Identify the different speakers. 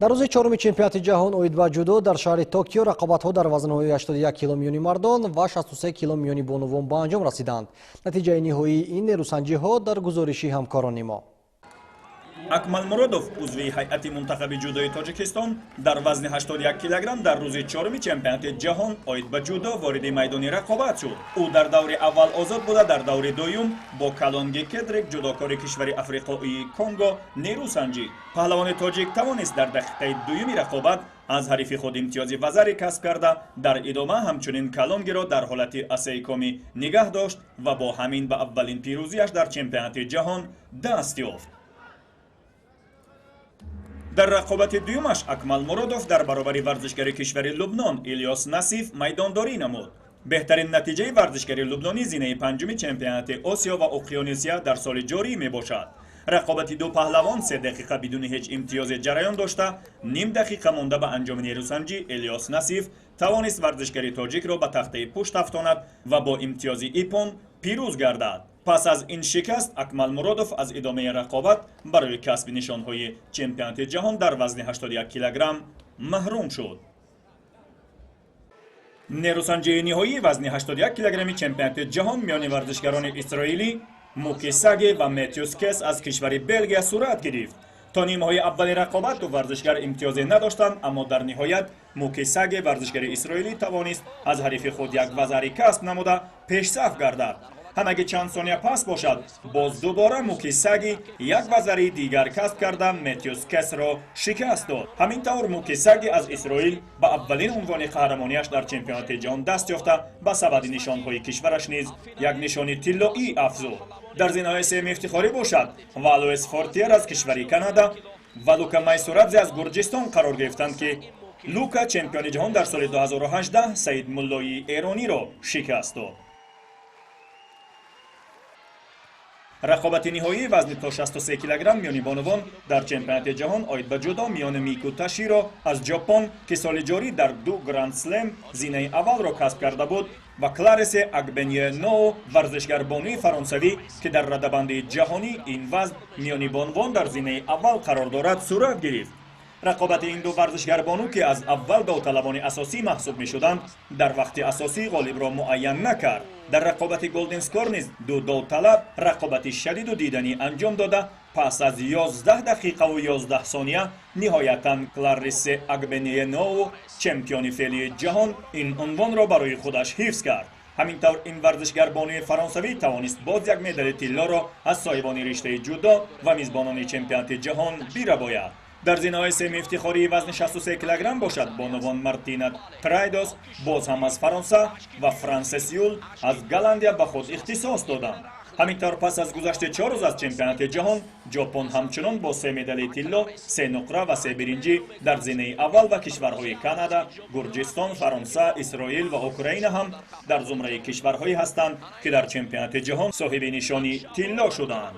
Speaker 1: Дар рӯзи чоруми чемпионати ҷаҳон оид ба ҷудо дар шаҳри Токио рақобатҳо дар вазнҳои 81 кило миёни мардон ва 63 кило миёни бонувон ба анҷом расиданд. Натиҷаи ниҳоии ин нерӯсанҷиҳо дар гузориши ҳамкорони мо.
Speaker 2: Акмал Муродов, узви ҳайати мунтахаби ҷудои Тоҷикистон, дар вазни 81 килограмм дар рӯзи чоруми чемпионати ҷаҳон оид ба ҷудо вориди майдони рақобат шуд. Ӯ дар даври аввал озод буда, дар даври дуюм бо Калонги Кедрик, ҷудокори кишвари африқоии Конго, нерӯ санҷид. Паҳлавони тоҷик тавонист дар дақиқаи дуюми рақобат аз ҳарифи худ имтиёзи вазари касб карда, дар идома ҳамчунин Калонгиро дар ҳолати асейкомӣ нигаҳ дошт ва бо ҳамин ба аввалин пирӯзиаш дар чемпионати ҷаҳон даст ёфт. Дар рақобати дуюмаш Акмал Муродов дар баробари варзишгари кишвари Лубнон Илёс Насиф майдондорӣ намуд. Беҳтарин натиҷаи варзишгари лубнонӣ зинаи панҷуми чемпионати Осиё ва Уқёнусия дар соли ҷорӣ мебошад. Рақобати ду паҳлавон 3 дақиқа бидуни ҳеҷ имтиёзе ҷараён дошта, ним дақиқа монда ба анҷоми нерӯсанҷӣ Элиёс Насиф тавонист варзишгари тоҷикро ба тахтаи пушт афтонад ва бо имтиёзи иппон пирӯз гардад. Пас аз ин шикаст Акмал Муродов аз идомаи рақобат барои касби нишонҳои чемпионати ҷаҳон дар вазни 81 килограмм маҳрум шуд. Нерӯсанҷии ниҳоии вазни 81 килограмми чемпионати ҷаҳон миёни варзишгарони исроилӣ Муки Саги ва Метюс Кес аз кишвари Белгия сурат гирифт. То нимаҳои аввали рақобат ду варзишгар имтиёзе надоштанд, аммо дар ниҳоят Муки Саги, варзишгари исроилӣ, тавонист аз ҳарифи худ як вазари касб намуда, пешсаф гардад. Ҳамаги чанд сония пас бошад, боз дубора Муки Саги як вазари дигар касб карда, Метюс Кесро шикаст дод. Ҳамин тавр Муки Саги аз Исроил ба аввалин унвони қаҳрамониаш дар чемпионати ҷаҳон даст ёфта, ба сабади нишонҳои кишвараш низ як нишони тиллоӣ афзуд. Дар зинаҳои сеюми ифтихорӣ бошад, Валуэс Фортиер аз кишвари Канада ва Лука Майсурадзе аз Гурҷистон қарор гирифтанд, ки Лука чемпиони ҷаҳон дар соли 2018 Саид Муллои эрониро шикаст дод. Рақобати ниҳоии вазни то 63 килограмм миёни бонувон дар чемпионати ҷаҳон оид ба ҷудо миёни Мику Таширо аз Ҷопон, ки соли ҷорӣ дар ду гранд слем зинаи аввалро касб карда буд, ва Кларисе Агбеньеноу, варзишгарбонуи фаронсавӣ, ки дар радабандии ҷаҳонӣ ин вазн миёни бонувон дар зинаи аввал қарор дорад, сурат гирифт. Рақобати ин ду варзишгарбону, ки аз аввал довталабони асосӣ маҳсуб мешуданд, дар вақти асосӣ ғолибро муайян накард. Дар рақобати голден скор низ ду довталаб рақобати шадиду диданӣ анҷом дода, пас аз 11 дақиқаву 11 сония ниҳоятан Кларрисе Агбениеноу, чемпиони феълии ҷаҳон, ин унвонро барои худаш ҳифз кард. Ҳамин тавр ин варзишгарбонуи фаронсавӣ тавонист боз як медали тиллоро аз соҳибони риштаи ҷудо ва мизбонони чемпионати ҷаҳон бирабояд. Дар зинаҳои сеюми ифтихории вазни 63 килограмм бошад, бонувон Мартина Трайдос, боз ҳам аз Фаронса, ва Франсес Юл аз Голландия ба худ ихтисос доданд. Ҳамин тавр, пас аз гузашти 4 рӯз аз чемпионати ҷаҳон, Ҷопон ҳамчунон бо се медали тилло, се нуқра ва се биринҷӣ дар зинаи аввал ва кишварҳои Канада, Гурҷистон, Фаронса, Исроил ва Украина ҳам дар зумраи кишварҳое ҳастанд, ки дар чемпионати ҷаҳон соҳиби нишони тилло шуданд.